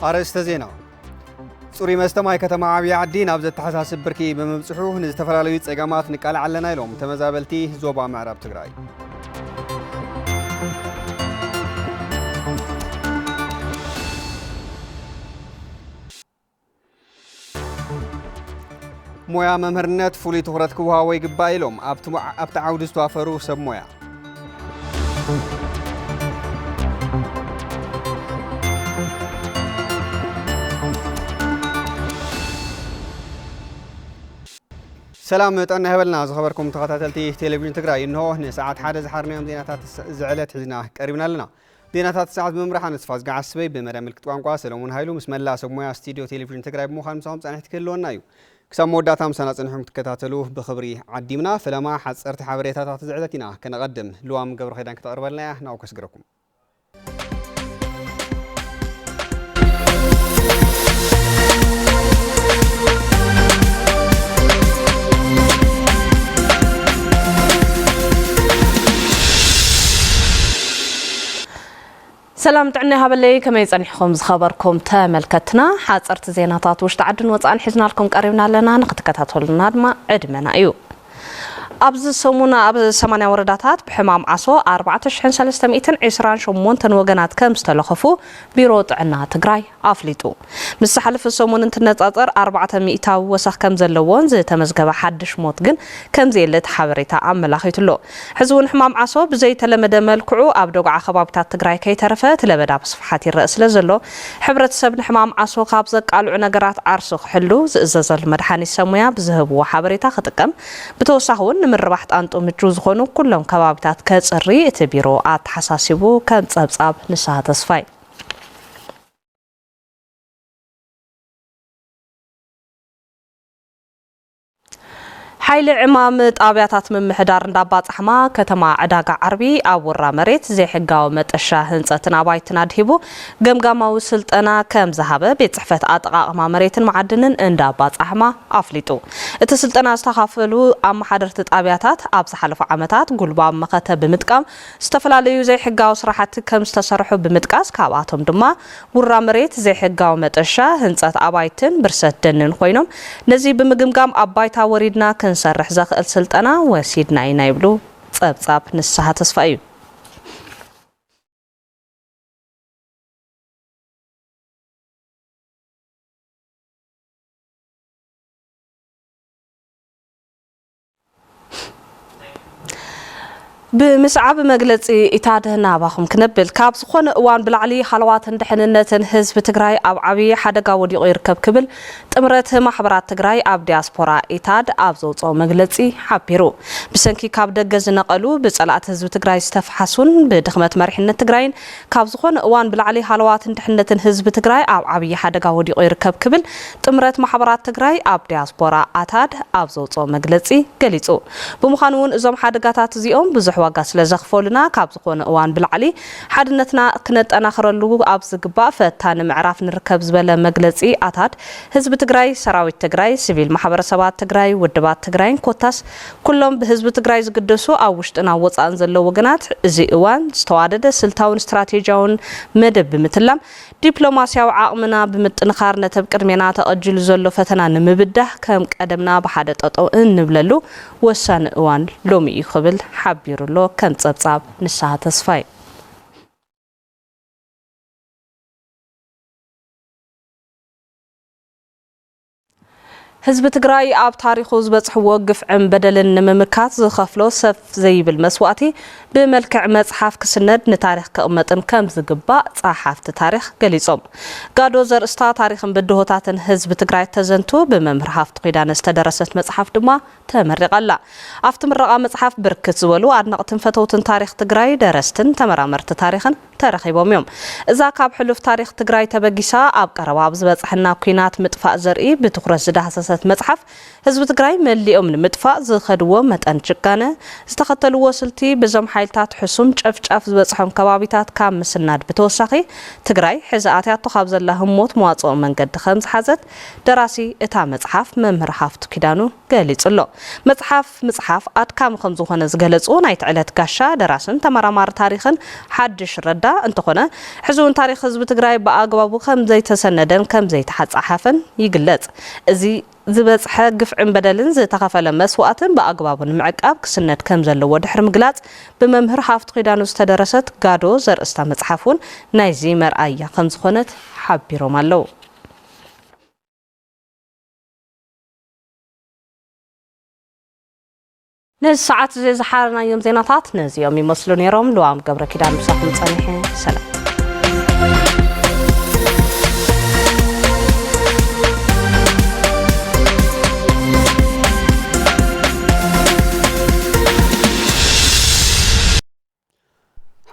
ኣርእስተ ዜና። ጽሩይ መስተ ማይ ከተማ ዓብዪ ዓዲ ናብ ዘተሓሳስብ ብርኪ ብምብጽሑ ንዝተፈላለዩ ጸገማት ንቃላዕ ኣለና ኢሎም ተመዛበልቲ ዞባ ምዕራብ ትግራይ። ሞያ መምህርነት ፍሉይ ትኹረት ክወሃቦ ይግባእ ኢሎም ኣብቲ ሞ-፣ ኣብቲ ዓውዲ ዝተዋፈሩ ሰብ ሞያ። ሰላም ጥዕና ይሃበልና ዝኸበርኩም ተኸታተልቲ ቴሌቪዥን ትግራይ። እንሆ ንሰዓት ሓደ ዝሓርናዮም ዜናታት ዝዕለት ሒዝና ቀሪብና ኣለና። ዜናታት ሰዓት ብምምራሕ ኣነስ ፋዝጋ ዓስበይ፣ ብመደብ ምልክት ቋንቋ ሰለሙን ሃይሉ ምስ መላ ሰብ ሞያ ስቱዲዮ ቴሌቪዥን ትግራይ ብምዃን ምሳኹም ጸኒሕቲ ክህልወና እዩ። ክሳብ መወዳእታ ምሳና ጸኒሕኩም ክትከታተሉ ብኽብሪ ዓዲምና። ፈለማ ሓጸርቲ ሓበሬታታት ዝዕለት ኢና ከነቐድም። ልዋም ገብረ ኺዳን ከተቕርበልና እያ። ናብኡ ከስግረኩም። ሰላም ጥዕና ይሃበለይ። ከመይ ጸኒሕኩም ዝኸበርኩም ተመልከትና? ሓጸርቲ ዜናታት ውሽጢ ዓድን ወጻእን ሒዝናልኩም ቀሪብና ኣለና። ንክትከታተሉና ድማ ዕድመና እዩ። ኣብዚ ሰሙን ኣብ ሰማንያ ወረዳታት ብሕማም ዓሶ ኣርባዕተ ሽሕን ሰለስተ ሚእትን ዕስራን ሸሞንተን ወገናት ከም ዝተለኸፉ ቢሮ ጥዕና ትግራይ ኣፍሊጡ። ምስ ዝሓለፈ ሰሙን እንትነጻጸር ኣርባዕተ ሚእታዊ ወሰኽ ከም ዘለዎን ዝተመዝገበ ሓድሽ ሞት ግን ከም ዘየለ እቲ ሓበሬታ ኣመላኺቱ ኣሎ። ሕዚ እውን ሕማም ዓሶ ብዘይተለመደ መልክዑ ኣብ ደጉዓ ከባቢታት ትግራይ ከይተረፈ እቲ ለበዳ ብስፍሓት ይረአ ስለ ዘሎ፣ ሕብረተሰብ ንሕማም ዓሶ ካብ ዘቃልዑ ነገራት ዓርሱ ክሕሉ ዝእዘዘሉ መድሓኒት ሰብ ሞያ ብዝህብዎ ሓበሬታ ክጥቀም፣ ብተወሳኺ እውን ንምርባሕ ጣንጡ ምቹው ዝኾኑ ኩሎም ከባቢታት ከጽሪ እቲ ቢሮ ኣተሓሳሲቡ። ከም ጸብጻብ ንስሃ ተስፋይ። ሓይሊ ዕማም ጣብያታት ምምሕዳር እንዳባጻሕማ ከተማ ዕዳጋ ዓርቢ ኣብ ውራ መሬት ዘይሕጋዊ መጠሻ ህንጸትን ኣባይትን ኣድሂቡ ገምጋማዊ ስልጠና ከም ዝሃበ ቤት ጽሕፈት ኣጠቓቕማ መሬትን መዓድንን እንዳባጻሕማ ኣፍሊጡ። እቲ ስልጠና ዝተኻፈሉ ኣመሓደርቲ ጣብያታት ኣብ ዝሓለፉ ዓመታት ጉልባብ መኸተ ብምጥቃም ዝተፈላለዩ ዘይሕጋዊ ስራሕቲ ከም ዝተሰርሑ ብምጥቃስ፣ ካብኣቶም ድማ ውራ መሬት፣ ዘይሕጋዊ መጠሻ፣ ህንጸት ኣባይትን ብርሰት ደንን ኮይኖም፣ ነዚ ብምግምጋም ኣብ ባይታ ወሪድና ክንሰርሕ ዘኽእል ስልጠና ወሲድና ኢና ይብሉ ጸብጻብ ንስሃ ተስፋ እዩ። ብምስዓብ መግለጺ ኢታድ ናባኹም ክነብል። ካብ ዝኾነ እዋን ብላዕሊ ሃለዋትን ድሕንነትን ህዝቢ ትግራይ ኣብ ዓብዪ ሓደጋ ወዲቑ ይርከብ ክብል ጥምረት ማሕበራት ትግራይ ኣብ ዲያስፖራ ኢታድ ኣብ ዘውፅኦ መግለፂ ሓቢሩ። ብሰንኪ ካብ ደገ ዝነቐሉ ብፀላእቲ ህዝቢ ትግራይ ዝተፍሓሱን ብድኽመት መሪሕነት ትግራይን ካብ ዝኾነ እዋን ብላዕሊ ሃለዋትን ድሕነትን ህዝቢ ትግራይ ኣብ ዓብዪ ሓደጋ ወዲቑ ይርከብ ክብል ጥምረት ማሕበራት ትግራይ ኣብ ዲያስፖራ ኣታድ ኣብ ዘውፅኦ መግለፂ ገሊፁ። ብምዃኑ እውን እዞም ሓደጋታት እዚኦም ብዙሕ ዋጋ ስለ ዘኽፈሉና ካብ ዝኾነ እዋን ብላዕሊ ሓድነትና ክነጠናኽረሉ ኣብ ዝግባእ ፈታኒ ምዕራፍ ንርከብ ዝበለ መግለፂ ኣታድ፣ ህዝቢ ትግራይ፣ ሰራዊት ትግራይ፣ ሲቪል ማሕበረሰባት ትግራይ፣ ውድባት ትግራይን ኮታስ ኩሎም ብህዝቢ ትግራይ ዝግደሱ ኣብ ውሽጥን ኣብ ወፃእን ዘለዉ ወገናት እዚ እዋን ዝተዋደደ ስልታውን ስትራቴጂያውን መደብ ብምትላም ዲፕሎማስያዊ ዓቕምና ብምጥንኻር ነቲ ኣብ ቅድሜና ተቐጂሉ ዘሎ ፈተና ንምብዳህ ከም ቀደምና ብሓደ ጠጠው እንብለሉ ወሳኒ እዋን ሎሚ እዩ ክብል ሓቢሩ ኣሎ። ከም ጸብጻብ ንስሃ ተስፋይ። ህዝቢ ትግራይ ኣብ ታሪኹ ዝበፅሕዎ ግፍዕን በደልን ንምምካት ዝኸፍሎ ሰፍ ዘይብል መስዋእቲ ብመልክዕ መፅሓፍ ክስነድ ንታሪኽ ክቕመጥን ከም ዝግባእ ፀሓፍቲ ታሪኽ ገሊፆም። ጋዶ ዘርእስታ ታሪኽን ብድሆታትን ህዝቢ ትግራይ ተዘንቱ ብመምህር ሃፍቱ ኪዳነ ዝተደረሰት መፅሓፍ ድማ ተመሪቓ ኣላ። ኣብቲ ምረቓ መፅሓፍ ብርክት ዝበሉ ኣድነቕትን ፈተውትን ታሪኽ ትግራይ፣ ደረስትን ተመራመርቲ ታሪኽን ተረኺቦም እዮም። እዛ ካብ ሕሉፍ ታሪኽ ትግራይ ተበጊሳ ኣብ ቀረባ ኣብ ዝበፅሐና ኲናት ምጥፋእ ዘርኢ ብትኹረት ዝዳህሰሰ መጽሓፍ፣ ህዝቢ ትግራይ መሊኦም ንምጥፋእ ዝኸድዎ መጠን ጭካነ፣ ዝተኸተልዎ ስልቲ፣ ብዞም ሓይልታት ሕሱም ጨፍጫፍ ዝበጽሖም ከባቢታት ካብ ምስናድ ብተወሳኺ፣ ትግራይ ሕዚ ኣትያቶ ካብ ዘላ ህሞት መዋጽኦ መንገዲ ከም ዝሓዘት ደራሲ እታ መጽሓፍ መምህር ሃፍቱ ኪዳኑ ገሊጹ ኣሎ። መጽሓፍ ምጽሓፍ ኣድካሚ ከም ዝኾነ ዝገለጹ ናይቲ ዕለት ጋሻ ደራስን ተመራማሪ ታሪኽን ሓድሽ ረዳ እንተኾነ፣ ሕዚ እውን ታሪኽ ህዝቢ ትግራይ ብኣግባቡ ከም ዘይተሰነደን ከም ዘይተሓጻሓፈን ይግለጽ። እዚ ዝበጽሐ ግፍዕን በደልን ዝተኸፈለ መስዋእትን ብኣግባቡ ንምዕቃብ ክስነድ ከም ዘለዎ ድሕሪ ምግላጽ፣ ብመምህር ሃፍቱ ኪዳኑ ዝተደረሰት ጋዶ ዘርእስታ መጽሓፍ እውን ናይዚ መርኣያ ከም ዝኾነት ሓቢሮም ኣለዉ። ነዚ ሰዓት እዚ ዝሓርናዮም ዜናታት ነዚኦም ይመስሉ ነይሮም። ልዋም ገብረ ኪዳን ምሳኹም ጸኒሐ። ሰላም።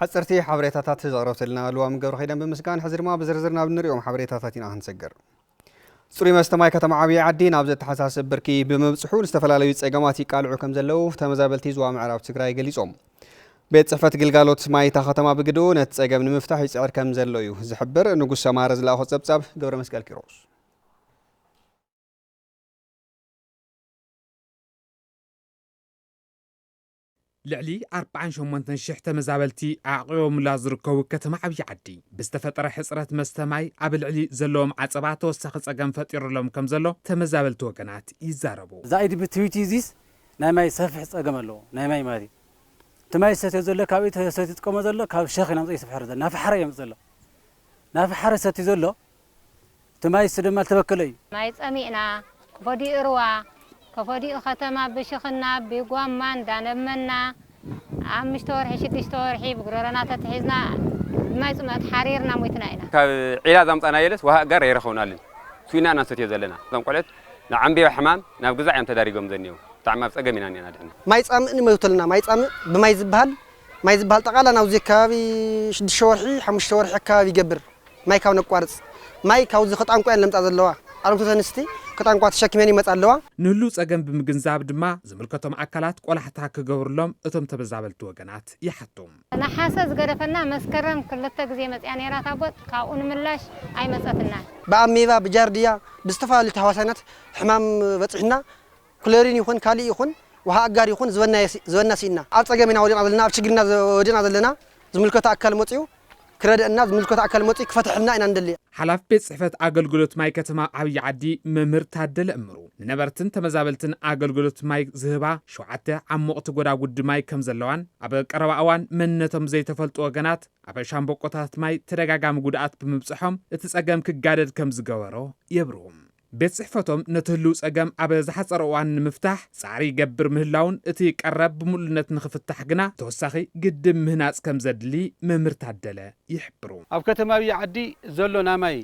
ሓፀርቲ ሓበሬታታት ዘቕረብትልና ልዋም ገብረ ኪዳን ብምስጋን፣ ሕዚ ድማ ብዝርዝር ናብ እንሪኦም ሓበሬታታት ኢና ክንሰግር። ፅሩይ መስተ ማይ ከተማ ዓብዪ ዓዲ ናብ ዘተሓሳስብ ብርኪ ብምብፅሑ ዝተፈላለዩ ፀገማት ይቃልዑ ከም ዘለዉ ተመዛበልቲ ዞባ ምዕራብ ትግራይ ገሊፆም። ቤት ፅሕፈት ግልጋሎት ማይ እታ ከተማ ብግድኡ ነቲ ፀገም ንምፍታሕ ይፅዕር ከም ዘሎ እዩ ዝሕብር። ንጉስ ሰማረ ዝለኣኾ ፀብፃብ ገብረ መስቀል ኪሮስ። ልዕሊ ኣርባዓን ሸሞንተን ሽሕ ተመዛበልቲ ኣዕቂቦምላ ዝርከቡ ከተማ ዓብዪ ዓዲ ብዝተፈጠረ ሕፅረት መስተ ማይ ኣብ ልዕሊ ዘለዎም ዓፀባ ተወሳኺ ፀገም ፈጢሩሎም ከም ዘሎ ተመዛበልቲ ወገናት ይዛረቡ። እዛ ኢድቢ ትዊቲ እዚስ ናይ ማይ ሰፊሕ ጸገም ኣለዎ። ናይ ማይ ማለት እዩ። እቲ ማይ ዝሰትዮ ዘሎ ካብ ኢድ ሰትዩ ዝጥቀሞ ዘሎ ካብ ሸኽ ኢና ምጽእ ይስፍሕር ዘሎ። ናፍሓረ እዩ ምጽእ ዘሎ። ናፍሓረ ሰትዩ ዘሎ እቲ ማይ እሱ ድማ ዝተበከለ እዩ። ማይ ጸሚእና፣ ከፈዲኡ ሩባ፣ ከፈዲኡ ከተማ ብሽኽና፣ ብጓማ እንዳነመና፣ ኣምሽተ ወርሒ፣ ሽዱሽተ ወርሒ ብጉረሮና ተትሒዝና፣ ብማይ ጽምእት ሓሪርና ሞይትና ኢና። ካብ ዒላ ዛምጻናየለስ ውሃ ኣጋር ኣይረኸብናልን። ሱይና ኢና ንሰትዮ ዘለና። እዞም ቆልዑት ንዓምቤባ ሕማም ናብ ግዛዕ እዮም ተዳሪጎም ዘኒው። ብጣዕሚ ኣብ ጸገም ኢና እኒአና ድሕና። ማይ ጻምእ ንመውተልና፣ ማይ ጻምእ ብማይ ዝበሃል፣ ማይ ዝበሃል ጠቓላ ናብዚ ከባቢ ሽዱሽተ ወርሒ፣ ሓሙሽተ ወርሒ ኣካባቢ ይገብር። ማይ ካብ ነቋርጽ፣ ማይ ካብዚ ከጣንቋ እየን ለምጻ ዘለዋ። ኣረምቶተ ኣንስቲ ከጣንቋ ተሸኪመን ይመጻ ኣለዋ። ንህሉ ጸገም ብምግንዛብ ድማ ዝምልከቶም ኣካላት ቆላሕታ ክገብሩሎም እቶም ተመዛበልቲ ወገናት ይሓቱ። ነሓሰ ዝገደፈና መስከረም ክልተ ግዜ መጽያ ነይራ እታ ጎጥ፣ ካብኡ ንምላሽ ኣይመጸትናን። ብኣሜባ፣ ብጃርድያ፣ ብዝተፈላለዩ ተሃዋሳይናት ሕማም በጺሑና። ክሎሪን ይኹን ካልእ ይኹን ውሃ ኣጋር ይኹን ዝበና የሲ-፣ ዝበና ሲእና። ኣብ ጸገም ኢና ወዲቕና ዘለና፣ ኣብ ሽግር ኢና ዘ-፣ ወዲቕና ዘለና። ዝምልከቶ ኣካል መጺኡ ክረድአና፣ ዝምልከቶ ኣካል መጺኡ ክፈትሐልና ኢና ንደሊ። ሓላፊ ቤት ጽሕፈት ኣገልግሎት ማይ ከተማ ዓብዪ ዓዲ መምህር ታደለ እምሩ፣ ንነበርትን ተመዛበልትን ኣገልግሎት ማይ ዝህባ ሸውዓተ ዓሞቕቲ ጎዳጉዲ ማይ ከም ዘለዋን፣ ኣብ ቀረባ እዋን መንነቶም ዘይተፈልጡ ወገናት ኣብ ሻምበቆታት ማይ ተደጋጋሚ ጉድኣት ብምብጽሖም እቲ ጸገም ክጋደድ ከም ዝገበሮ የብርሁ። ቤት ጽሕፈቶም ነቲ ህልው ጸገም ኣብ ዝሓጸረ እዋን ንምፍታሕ ጻዕሪ ይገብር ምህላውን፣ እቲ ቀረብ ብምሉእነት ንኽፍታሕ ግና ተወሳኺ ግድብ ምህናጽ ከም ዘድሊ መምህር ታደለ ይሕብሩ። ኣብ ከተማ ዓብዪ ዓዲ ዘሎ ናይ ማይ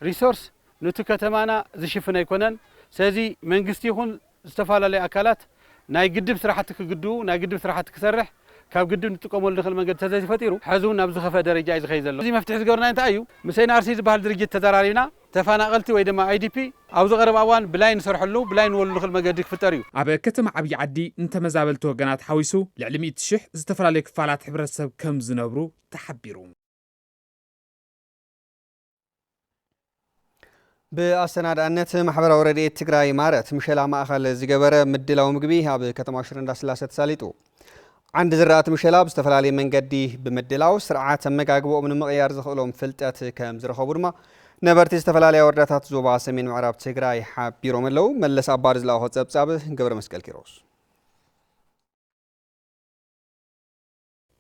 ሪሶርስ ነቲ ከተማና ዝሽፍን ኣይኮነን። ስለዚ መንግስቲ ይኹን ዝተፈላለዩ ኣካላት ናይ ግድብ ስራሕቲ ክግድቡ፣ ናይ ግድብ ስራሕቲ ክሰርሕ፣ ካብ ግድብ ንጥቀመሉ ንኽእል መንገዲ ተዘይፈጢሩ፣ ሕዚ እውን ናብ ዝኸፍአ ደረጃ እዩ ዝኸይድ ዘሎ። እዚ መፍትሒ ዝገበርና እንታይ እዩ? ምስ ኤን ኣር ሲ ዝበሃል ድርጅት ተዘራሪብና፣ ተፈናቐልቲ ወይ ድማ ኣይ ዲ ፒ ኣብዚ ቀረባ እዋን ብላይ ንሰርሐሉ፣ ብላይ ንወሉ ንኽእል መንገዲ ክፍጠር እዩ። ኣብ ከተማ ዓብዪ ዓዲ ንተመዛበልቲ ወገናት ሓዊሱ ልዕሊ ሚእቲ ሽሕ ዝተፈላለዩ ክፋላት ሕብረተሰብ ከም ዝነብሩ ተሓቢሩ። ብኣሰናድኣነት ማሕበራዊ ረድኤት ትግራይ ማረት ምሸላ ማእኸል ዝገበረ ምድላው ምግቢ ኣብ ከተማ ሽረ እንዳስላሰ ተሳሊጡ። ዓንዲ ዝራእቲ ምሸላ ብዝተፈላለየ መንገዲ ብምድላው ስርዓት ኣመጋግባኦም ንምቕያር ዘኽእሎም ፍልጠት ከም ዝረኸቡ ድማ ነበርቲ ዝተፈላለያ ወረዳታት ዞባ ሰሜን ምዕራብ ትግራይ ሓቢሮም ኣለዉ። መለስ ኣባዲ ዝለኣኾ ጸብጻብ ገብረ መስቀል ኪሮስ።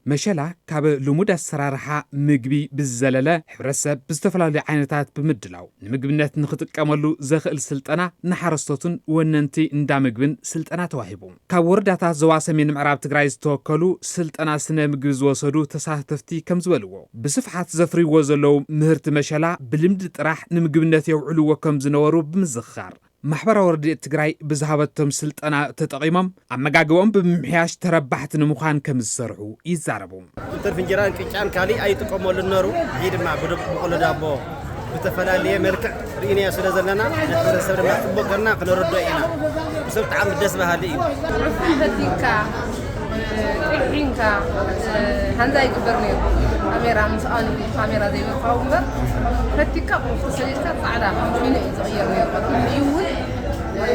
መሸላ ካብ ልሙድ ኣሰራርሓ ምግቢ ብዝዘለለ፣ ሕብረተሰብ ብዝተፈላለዩ ዓይነታት ብምድላው ንምግብነት ንኽጥቀመሉ ዘኽእል ስልጠና ንሓረስቶትን ወነንቲ እንዳ ምግብን ስልጠና ተዋሂቡ። ካብ ወረዳታት ዞባ ሰሜን ምዕራብ ትግራይ ዝተወከሉ ስልጠና ስነ ምግቢ ዝወሰዱ ተሳተፍቲ ከም ዝበልዎ፣ ብስፍሓት ዘፍርይዎ ዘለዉ ምህርቲ መሸላ ብልምዲ ጥራሕ ንምግብነት የውዕልዎ ከም ዝነበሩ ብምዝኽኻር፣ ማሕበራዊ ረድኤት ትግራይ ብዝሃበቶም ስልጠና ተጠቒሞም ኣመጋግባኦም ብምምሕያሽ ተረባሕቲ ንምዃን ከም ዝሰርሑ ይዛረቡ። ብተርፊ እንጀራን ቅጫን ካሊእ ኣይጥቀመሉን ነሩ። ይህ ድማ ብደ-፣ ብቆሎ ዳቦ፣ ብተፈላለየ መልክዕ ርኢናዮ ስለ ዘለና፣ ነቲ ሕብረተሰብ ድማ ጽቡቕ ጌርና ክነረድኦ ኢና። ብሰብ ብጣዕሚ ደስ በሃሊ እዩ። ዕፉን ፈቲካ፣ ጥሒንካ፣ ሃንዛ ይግበር ነይሩ። ካሜራ ምስኣኑ፣ ካሜራ ዘይምርካቡ እምበር፣ ፈቲካ ቁርሲ ሰሊጥካ ጻዕዳ ፊኖ እዩ ዝቕየር ነይሩ። ሕጂ እውን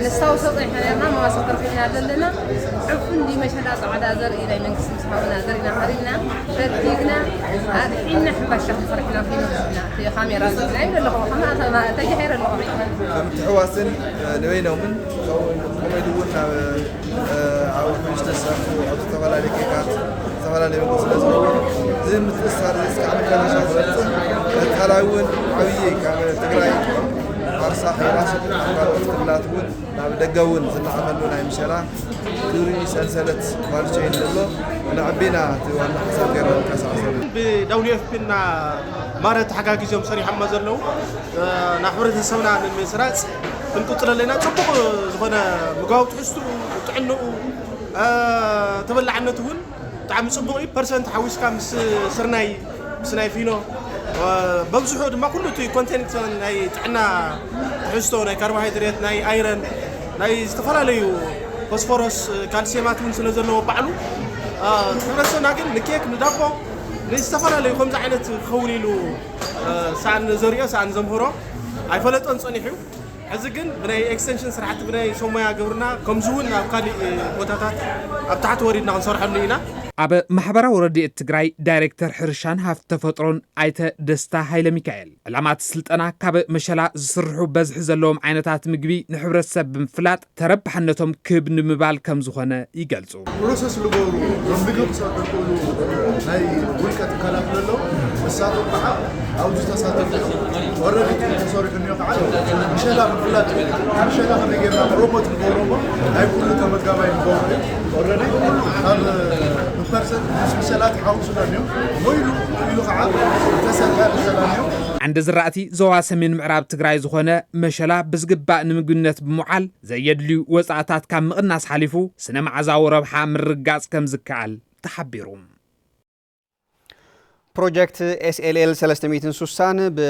ነስታውሶ ጸኒሕና ነርና፣ መዋስኦ ተርፊና ዘለና። ዕፉን ድዩ መሸላ ጻዕዳ ዘርኢ ናይ መንግስቲ ምስ ሓውና ዘሪእና ሃሪምና፣ ፈቲግና፣ ኣጥሒንና፣ ሕንባሻ ክንሰርሕና ፊኖ ሒዝና፣ እቲ ካሜራ ሒዝና ኢና ኣለኹ። ከማኣ ተጃሂረ ኣለኹ። ብምትሕውዋስን ንበይኖምን ከምኡ ኢሉ እውን ናብ ኣብ ሕንጭ ተሰርሑ ኣብ ዝተፈላለዩ ኬካት ዝተፈላለዩ ምግቢ ስለ ዝኸውን፣ እዚ ምትእስሳር እዚ እስካዕ መጨረሻ ዝበፅሕ ቀፃላይ እውን ዓብዪ ካብ ትግራይ ሓርሳ ከይባስ ኣብ ካልኦት ክልላት እውን ናብ ደገ እውን ዝለኣኸሉ ናይ ምሸላ ክብሪ ሰንሰለት ቫልዩ ቸይን ዘሎ ንዕቢና እቲ ዋና ሓሳብ ገይርና ንንቀሳቐሰሉ። ብደብሊው ኤፍ ፒ እና ማረት ተሓጋጊዞም ሰሪሖሞ ዘለዉ፣ ናብ ሕብረተሰብና ንምስራፅ ክንቅፅሎ ኣለና። ፅቡቕ ዝኾነ ምግባዊ ትሕዝትኡ፣ ጥዕንኡ፣ ተበላዕነቱ እውን ብጣዕሚ ጽቡቕ እዩ። ፐርሰንት ሓዊስካ ምስ ስርናይ፣ ምስ ናይ ፊኖ፣ በብዝሑ ድማ ኩሉ እቲ ኮንቴንት ናይ ጥዕና ትሕዝቶ፣ ናይ ካርቦሃይድሬት፣ ናይ ኣይረን፣ ናይ ዝተፈላለዩ ፎስፎረስ፣ ካልሲየማት እውን ስለ ዘለዎ ባዕሉ፣ ሕብረተሰብና ግን ንኬክ፣ ንዳቦ፣ ንዝተፈላለዩ ከምዚ ዓይነት ክኸውን ኢሉ፣ ሳእን ዘሪኦ፣ ሳእን ዘምህሮ ኣይፈለጦን ጸኒሑ እዩ። ሕዚ ግን ብናይ ኤክስቴንሽን ስራሕቲ ብናይ ሰብ ሞያ ግብርና ከምዚ እውን ኣብ ካሊእ ቦታታት ኣብ ታሕቲ ወሪድና ክንሰርሐሉ ኢና። ኣብ ማሕበራዊ ረድኤት ትግራይ ዳይሬክተር ሕርሻን ሃፍቲ ተፈጥሮን ኣይተ ደስታ ሃይለ ሚካኤል፣ ዕላማ እቲ ስልጠና ካብ መሸላ ዝስርሑ በዝሒ ዘለዎም ዓይነታት ምግቢ ንሕብረተሰብ ብምፍላጥ ተረባሕነቶም ክብ ንምባል ከም ዝኾነ ይገልጹ። ፕሮሰስ ዝገብሩ፣ ምግቢ ክሰርሑ ዝኽእሉ ናይ ውልቀ ትካላት ዘለዉ፣ ንሳቶም ከዓ ኣብዚ ተሳተፉ እዮም። ኦልሬዲ እቲ ተሰሪሑ እኒኦ ከዓ ምሸላ ምፍላጥ እዩ። ምሸላ ከመይ ጌርና ፕሮሞት ንገብሮ እሞ ናይ ኩሉ ተመጋባይ ንገብሮ እዩ። ኦልሬዲ ካብ ብፐርሰንት ምስ ምሸላ ተሓዊሱ ኣሎ እኒኦ። ሞይሉ ኢሉ ከዓ ተሰርሐ ምሸላ እኒኦ። ዓንዲ ዝራእቲ ዞባ ሰሜን ምዕራብ ትግራይ ዝኾነ መሸላ ብዝግባእ ንምግብነት ብምውዓል ዘየድልዩ ወፃእታት ካብ ምቕናስ ሓሊፉ ስነ መዓዛዊ ረብሓ ምርጋፅ ከም ዝከኣል ተሓቢሩ። ፕሮጀክት ኤስኤልኤል ሰለስተ ሚእትን ሱሳን ብ-፣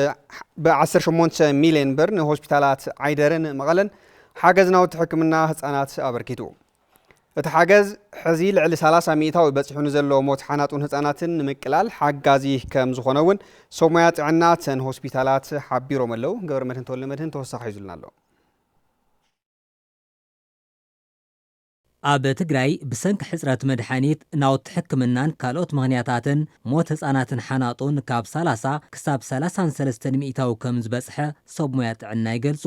ብ ዓሰርተ ሸሞንተ ሚልዮን ብር ንሆስፒታላት ዓይደርን መቐለን ሓገዝ ናውቲ ሕክምና ህፃናት ኣበርኪቱ። እቲ ሓገዝ ሕዚ ልዕሊ ሰላሳ ሚእታዊ በፂሑ ንዘሎ ሞት ሓናጡን ህፃናትን ንምቅላል ሓጋዚ ከም ዝኾነ እውን ሰብ ሞያ ጥዕና እተን ሆስፒታላት ሓቢሮም ኣለዉ። ገብረ መድህን ተወልደ መድህን ተወሳኺ ሒዙልና ኣሎ። ኣብ ትግራይ ብሰንኪ ሕጽረት መድሓኒት፣ ናውቲ ሕክምናን ካልኦት ምኽንያታትን ሞት ህጻናትን ሓናጡን ካብ ሰላሳ ክሳብ ሰላሳን ሰለስተን ሚእታዊ ከም ዝበጽሐ ሰብ ሞያ ጥዕና ይገልጹ።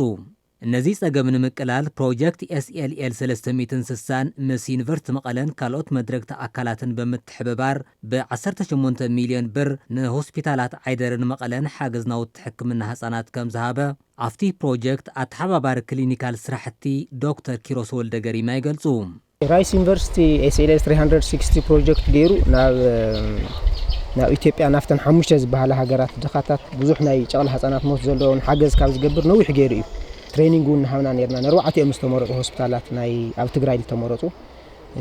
ነዚ ጸገም ንምቅላል ፕሮጀክት ኤስኤልኤል ሰለስተ ሚእትን ስሳን ምስ ዩኒቨርሲቲ መቐለን ካልኦት መድረግቲ ኣካላትን ብምትሕብባር ብ ዓሰርተ ሸሞንተ ሚልዮን ብር ንሆስፒታላት ዓይደርን መቐለን ሓገዝ ናውቲ ሕክምና ህጻናት ከም ዝሃበ ኣብቲ ፕሮጀክት ኣተሓባባሪ ክሊኒካል ስራሕቲ ዶክተር ኪሮስ ወልደገሪማ ይገልጹ። ራይስ ዩኒቨርሲቲ ኤስኤልኤስ ትሪ ሃንድረድ ሲክስቲ ፕሮጀክት ገይሩ ናብ፣ ናብ ኢትዮጵያ ናብተን ሓሙሽተ ዝበሃላ ሃገራት ድኻታት ብዙሕ ናይ ጨቕላ ህጻናት ሞት ዘለዎም ሓገዝ ካብ ዝገብር ነዊሕ ገይሩ እዩ። ትሬኒንግ እውን ንሃብና ነርና። ንኣርባዕቲኦም ዝተመረፁ ሆስፒታላት ናይ ኣብ ትግራይ ዝተመረፁ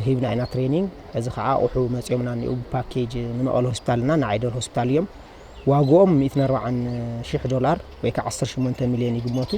ሂብና ኢና ትሬኒንግ። እዚ ከዓ ኣቑሑ መፂኦምና እኒኡ ብፓኬጅ ንመቐለ ሆስፒታልና ንዓይደር ሆስፒታል እዮም። ዋግኦም ሚእትን ኣርባዓን ሽሕ ዶላር ወይ ከዓ ዓሰርተ ሸሞንተ ሚልዮን ይግመቱ።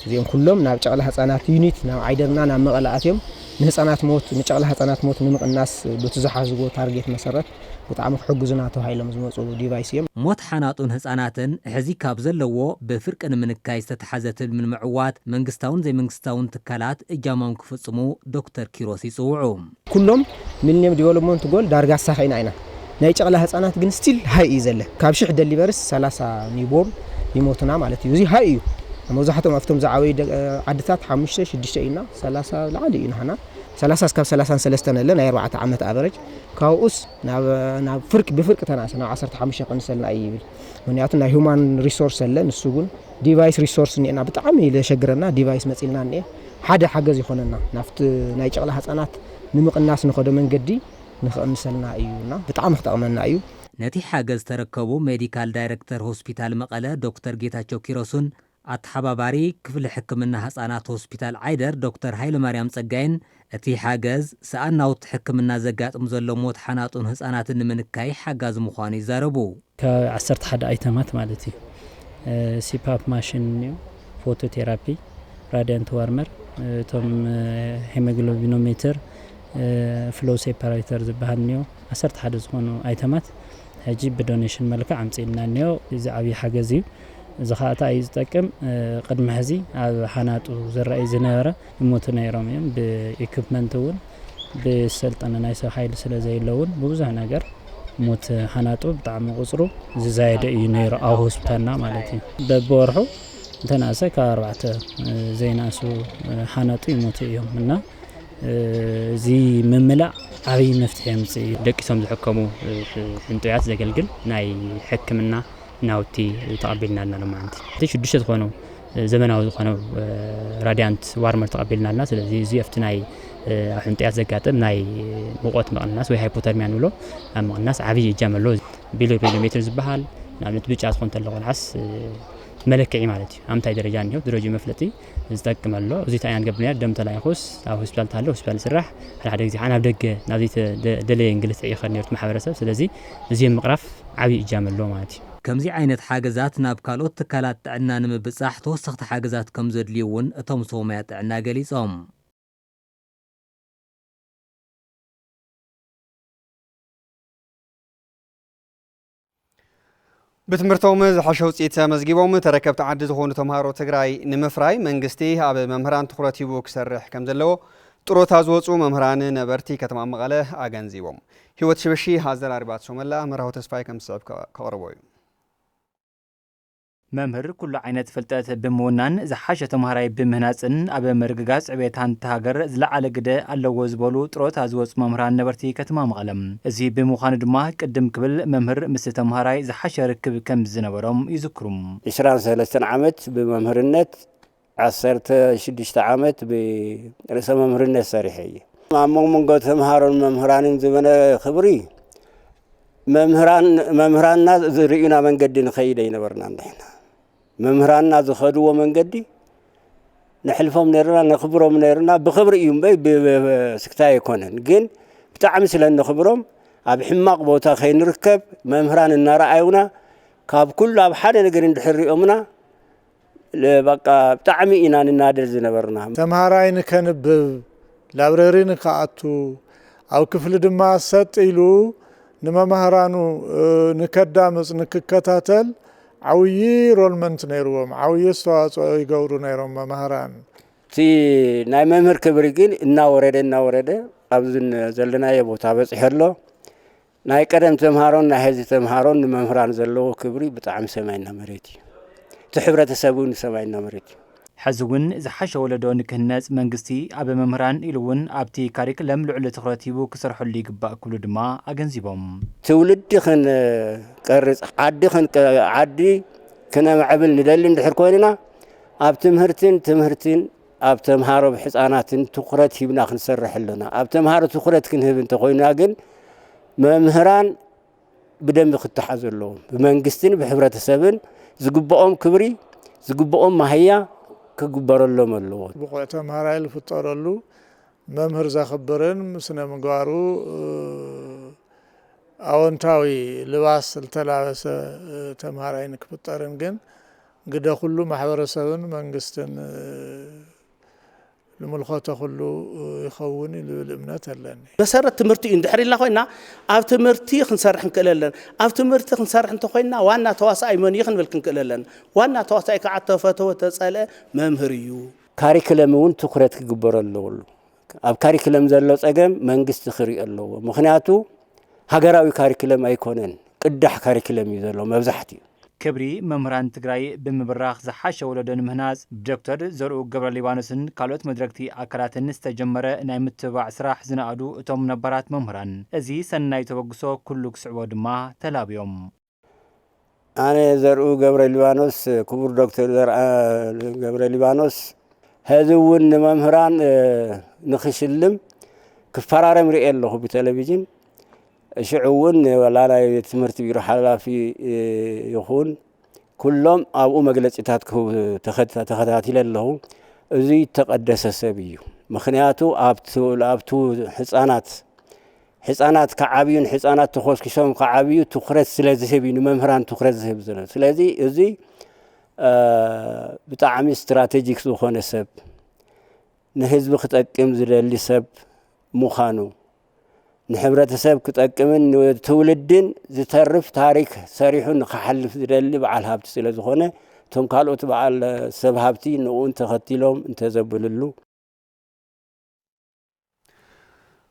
እዚኦም ኩሎም ናብ ጨቕላ ህፃናት ዩኒት ናብ ዓይደርና ናብ መቐለ ኣትዮም ንህፃናት ሞት፣ ንጨቕላ ህፃናት ሞት ንምቕናስ በቲ ዝሓዝዎ ታርጌት መሰረት ብጣዕሚ ክሕግዙና ተባሂሎም ዝመፁ ዲቫይስ እዮም። ሞት ሓናጡን ህፃናትን ሕዚ ካብ ዘለዎ ብፍርቂ ንምንካይ ዝተተሓዘ ትልሚ ንምዕዋት መንግስታውን ዘይመንግስታውን ትካላት እጃሞም ክፍፅሙ ዶክተር ኪሮስ ይፅውዑ። ኩሎም ሚሊኒየም ዲቨሎፕመንት ጎል ዳርጋ ኣሳኺዕና ኢና። ናይ ጨቕላ ህፃናት ግን ስቲል ሃይ እዩ ዘለ። ካብ ሽሕ ደሊቨርስ ሰላሳ ኒውቦርን ይሞቱና ማለት እዩ። እዚ ሃይ እዩ። መብዛሕትኦም ኣብቶም ዝዓበዩ ደ-፣ ዓድታት ሓሙሽተ ሽዱሽተ ኢና፣ ሰላሳ ላዕሊ እዩ ናህና። ሰላሳ እስካብ ሰላሳን ሰለስተን ኣለ ናይ ኣርባዕተ ዓመት ኣቨረጅ። ካብኡስ ናብ፣ ናብ ፍርቂ፣ ብፍርቂ ተናሰ ናብ ዓሰርተ ሓሙሽተ ክቕንሰልና እዩ ይብል። ምክንያቱ ናይ ሁማን ሪሶርስ ኣለ፣ ንሱ እውን ዲቫይስ ሪሶርስ እኒኤና፣ ብጣዕሚ እዩ ዘሸግረና። ዲቫይስ መፂልና እኒኤ ሓደ ሓገዝ ይኾነና፣ ናብቲ ናይ ጨቕላ ህፃናት ንምቕናስ ንኸዶ መንገዲ ንኽቕንሰልና እዩ እና ብጣዕሚ ክጠቕመና እዩ። ነቲ ሓገዝ ዝተረከቡ ሜዲካል ዳይሬክተር ሆስፒታል መቐለ ዶክተር ጌታቸው ኪሮሱን ኣተሓባባሪ ክፍሊ ሕክምና ህፃናት ሆስፒታል ዓይደር ዶክተር ሃይለማርያም ጸጋይን እቲ ሓገዝ ሰኣን ናውቲ ሕክምና ዘጋጥም ዘሎ ሞት ሓናጡን ህፃናትን ንምንካይ ሓጋዚ ምዃኑ ይዛረቡ። ከባቢ ዓሰርተ ሓደ ኣይተማት ማለት እዩ። ሲፓፕ ማሽን እኒኦ፣ ፎቶቴራፒ፣ ራዲያንት ዋርመር፣ እቶም ሄሞግሎቢኖሜትር፣ ፍሎ ሴፓሬተር ዝበሃል እኒኦ፣ ዓሰርተ ሓደ ዝኾኑ ኣይተማት ሕጂ ብዶኔሽን መልክዕ ኣምፅእልና እኒኦ። እዚ ዓብዪ ሓገዝ እዩ። እዚ ከዓ እንታይ እዩ ዝጠቅም? ቅድሚ ሕዚ ኣብ ሓናጡ ዝረኣይ ዝነበረ ይሞቱ ነይሮም እዮም። ብኢኩፕመንት እውን ብሰልጠነ ናይ ሰብ ሓይሊ ስለ ዘይለውን ብብዙሕ ነገር ሞት ሓናጡ ብጣዕሚ ቁፅሩ ዝዛየደ እዩ ነይሩ ኣብ ሆስፒታልና ማለት እዩ። በብወርሑ እንተናእሰ ካብ ኣርባዕተ ዘይናእሱ ሓናጡ ይሞቱ እዮም እና እዚ ምምላእ ዓብዪ መፍትሒ የምፅእ እዩ። ደቂሶም ዝሕከሙ ሕንጡያት ዘገልግል ናይ ሕክምና ናውቲ ተቐቢልና ኣለና ሎማዓንቲ። እቲ ሽዱሽተ ዝኾኑ ዘመናዊ ዝኾነ ራዲያንት ዋርመር ተቐቢልና ኣለና። ስለዚ እዚ ኣብቲ ናይ ኣብ ሕንጡያት ዘጋጥም ናይ ሙቐት ምቕናስ ወይ ሃይፖተርሚያ ንብሎ ኣብ ምቕናስ ዓብዪ እጃም ኣለዎ። ቢሊዮሜትር ዝበሃል ንኣብነት ብጫ ዝኾን ተሎ ቆልዓስ መለክዒ ማለት እዩ። ኣብ ምንታይ ደረጃ እኒሆ ደረጃ መፍለጢ ዝጠቅም ኣሎ። እዚ እንታይ ኢና ንገብር ነይር? ደም ተላኢኹስ ኣብ ሆስፒታል ተሃለ ሆስፒታል ይስራሕ። ሓደ ሓደ ግዜ ከዓ ናብ ደገ ናብ ዘይተደለየ እንግልት ይኸድ ነይሩ እቲ ማሕበረሰብ። ስለዚ እዚ ምቕራፍ ዓብዪ እጃም ኣለዎ ማለት እዩ። ከምዚ ዓይነት ሓገዛት ናብ ካልኦት ትካላት ጥዕና ንምብጻሕ ተወሰኽቲ ሓገዛት ከም ዘድልዩ እውን እቶም ሰውመያ ጥዕና ገሊጾም። ብትምህርቶም ዝሓሸ ውፅኢት ተመዝጊቦም ተረከብቲ ዓዲ ዝኾኑ ተምሃሮ ትግራይ ንምፍራይ መንግስቲ ኣብ መምህራን ትኹረት ሂቡ ክሰርሕ ከም ዘለዎ ጥሮታ ዝወፁ መምህራን ነበርቲ ከተማ መቐለ ኣገንዚቦም። ህይወት ሽበሺ ኣዘራሪባቶ መላ መርሃዊ ተስፋይ ከም ዝስዕብ ከቕርቦ እዩ። መምህር ኩሉ ዓይነት ፍልጠት ብምውናን ዝሓሸ ተምሃራይ ብምህናፅን ኣብ ምርግጋፅ ዕቤት ሓንቲ ሃገር ዝለዓለ ግደ ኣለዎ ዝበሉ ጥሮታ ዝወፁ መምህራን ነበርቲ ከተማ መቐለ። እዚ ብምዃኑ ድማ ቅድም ክብል መምህር ምስ ተምሃራይ ዝሓሸ ርክብ ከም ዝነበሮም ይዝክሩ። ዕስራን ሰለስተን ዓመት ብመምህርነት ዓሰርተ ሽዱሽተ ዓመት ብርእሰ መምህርነት ሰሪሐ እየ። ኣብ መንጎ ተምሃሮን መምህራንን ዝበነ ክብሪ መምህራን መምህራንና ዝርእዩና መንገዲ ንኸይድ ኣይነበርናን ንሕና። መምህራንና ዝኸድዎ መንገዲ ንሕልፎም ነይርና፣ ነኽብሮም ነይርና። ብኽብሪ እዩ እምበይ ብስክታ ኣይኮነን። ግን ብጣዕሚ ስለ እነኽብሮም ኣብ ሕማቕ ቦታ ከይንርከብ መምህራን እናረኣዩና ካብ ኩሉ ኣብ ሓደ ነገር እንድሕር ሪኦምና በቃ ብጣዕሚ ኢና ንናደድ ዝነበርና። ተምሃራይ ንከንብብ፣ ላብረሪ ንክኣቱ፣ ኣብ ክፍሊ ድማ ሰጥ ኢሉ ንመማህራኑ ንከዳምፅ ንክከታተል ዓብዪ ሮልመንት ነይርዎም፣ ዓብዪ ኣስተዋፅኦ ይገብሩ ነይሮም መማህራን። እቲ ናይ መምህር ክብሪ ግን እናወረደ እናወረደ ኣብዚ ዘለናዮ ቦታ በፂሑ ኣሎ። ናይ ቀደም ተምሃሮን ናይ ሐዚ ተምሃሮን ንመምህራን ዘለዎ ክብሪ ብጣዕሚ ሰማይና መሬት እዩ። እቲ ሕብረተሰብ እውን ሰማይና መሬት እዩ። ሐዚ እውን ዝሓሸ ወለዶ ንክህነፅ መንግስቲ ኣብ መምህራን ኢሉ እውን ኣብቲ ካሪክለም ልዑል ትኹረት ሂቡ ክሰርሐሉ ይግባእ ክብሉ ድማ ኣገንዚቦም። ትውልዲ ክንቀርፅ ዓዲ ዓዲ ክነምዕብል ንደሊ እንድሕር ኮይንና ኣብ ትምህርትን ትምህርትን ኣብ ተምሃሮ ብሕፃናትን ትኹረት ሂብና ክንሰርሕ ኣለና። ኣብ ተምሃሮ ትኹረት ክንህብ እንተኮይና ግን መምህራን ብደንቢ ክተሓዙ ኣለዎም። ብመንግስትን ብሕብረተሰብን ዝግብኦም ክብሪ ዝግብኦም ማህያ ክግበረሎም ኣለዎ። ብቑዕ ተምሃራይ ዝፍጠረሉ መምህር ዘኽብርን ስነ ምግባሩ ኣወንታዊ ልባስ ዝተላበሰ ተምሃራይ ንክፍጠርን ግን ግደ ኩሉ ማሕበረሰብን መንግስትን ንምልኸቶ ኩሉ ይኸውን እዩ ዝብል እምነት ኣለኒ። መሰረት ትምህርቲ እዩ። እንድሕር ኢልና ኮይና ኣብ ትምህርቲ ክንሰርሕ ክንክእል ኣለና። ኣብ ትምህርቲ ክንሰርሕ እንተኮይና ዋና ተዋሳኣይ መን እዩ ክንብል ክንክእል ኣለና። ዋና ተዋሳኣይ ከዓ ተፈተወ ተፀልአ መምህር እዩ። ካሪክለም እውን ትኩረት ክግበረሉ ኣለዎ። ኣብ ካሪክለም ዘሎ ፀገም መንግስቲ ክሪኦ ኣለዎ። ምክንያቱ ሃገራዊ ካሪክለም ኣይኮነን፣ ቅዳሕ ካሪክለም እዩ ዘሎ መብዛሕትኡ። ክብሪ መምህራን ትግራይ ብምብራኽ ዝሓሸ ወለዶ ንምህናፅ ብዶክተር ዘርኡ ገብረሊባኖስን ካልኦት መድረግቲ ኣካላትን ዝተጀመረ ናይ ምትብባዕ ስራሕ ዝነኣዱ እቶም ነባራት መምህራን እዚ ሰናይ ተበግሶ ኩሉ ክስዕቦ ድማ ተላብዮም። ኣነ ዘርኡ ገብረሊባኖስ፣ ክቡር ዶክተር ዘርኣ ገብረሊባኖስ፣ ሕዚ እውን ንመምህራን ንኽሽልም ክፈራረም ርእየ ኣለኹ ብቴሌቪዥን። ሽዑ እውን ዋላ ናይ ቤት ትምህርቲ ቢሮ ሓላፊ ይኹን ኩሎም ኣብኡ መግለፂታት ክህቡ ተኸታቲለ ኣለኹ። እዙይ እተቐደሰ ሰብ እዩ። ምኽንያቱ ኣብቱ ህፃናት ህፃናት ክዓብዩን ህፃናት ተኾስኪሶም ክዓብዩ ትኹረት ስለ ዝህብ እዩ ንመምህራን ትኹረት ዝህብ ዘሎ። ስለዚ እዙይ እ፣ ብጣዕሚ ስትራቴጂክ ዝኾነ ሰብ፣ ንህዝቢ ክጠቅም ዝደሊ ሰብ ምዃኑ፣ ንሕብረተሰብ ክጠቅምን ንትውልድን ዝተርፍ ታሪክ ሰሪሑ ንክሓልፍ ዝደሊ በዓል ሃብቲ ስለ ዝኾነ፣ እቶም ካልኦት በዓል ሰብ ሃብቲ ንዕኡ እንተኸቲሎም እንተዘብልሉ።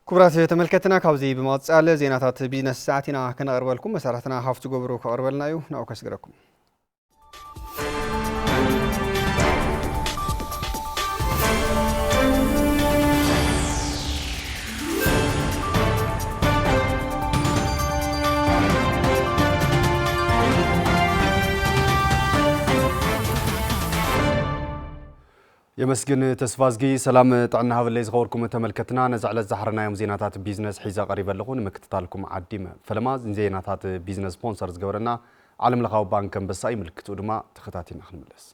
ክቡራት ተመልከትና፣ ካብዚ ብምቕጻል ዜናታት ቢዝነስ ሰዓት ኢና ከነቕርበልኩም። መሳርሕትና ሃፍቱ ገብሩ ከቕርበልና እዩ። ናብኡ ከስግረኩም። የመስግን ተስፋዝጊ። ሰላም ጥዕና ሃበለይ ዝኸበርኩም ተመልከትና፣ ነዚ ዕለት ዝሓረናዮም ዜናታት ቢዝነስ ሒዘ ቀሪበ ኣለኹ። ንምክትታልኩም ዓዲመ። ፈለማ ዜናታት ቢዝነስ ስፖንሰር ዝገበረና ዓለምለኻዊ ባንክ ኣንበሳ እዩ። ምልክትኡ ድማ ተኸታቲልና ክንምለስ።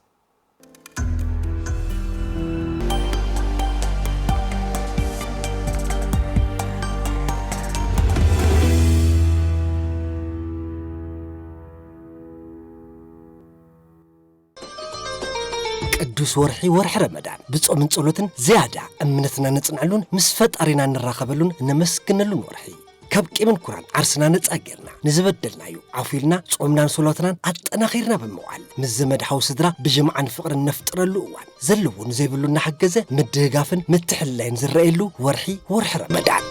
ቅዱስ ወርሒ፣ ወርሒ ረመዳን፣ ብጾምን ጸሎትን ዝያዳ እምነትና ነጽንዐሉን ምስ ፈጣሪና እንራኸበሉን እነመስግነሉን ወርሒ። ካብ ቂምን ኩራን ዓርስና ነጻ ጌርና፣ ንዝበደልናዮ ዓፉ ኢልና፣ ጾምናን ሶላትናን ኣጠናኺርና ብምውዓል፣ ምስ ዘመድ ሓው ስድራ ብጅምዓን ፍቕርን ነፍጥረሉ እዋን፣ ዘለዎ ንዘይብሉ እናሓገዘ ምድግጋፍን ምትሕልላይን ዝረኣየሉ ወርሒ፣ ወርሒ ረመዳን።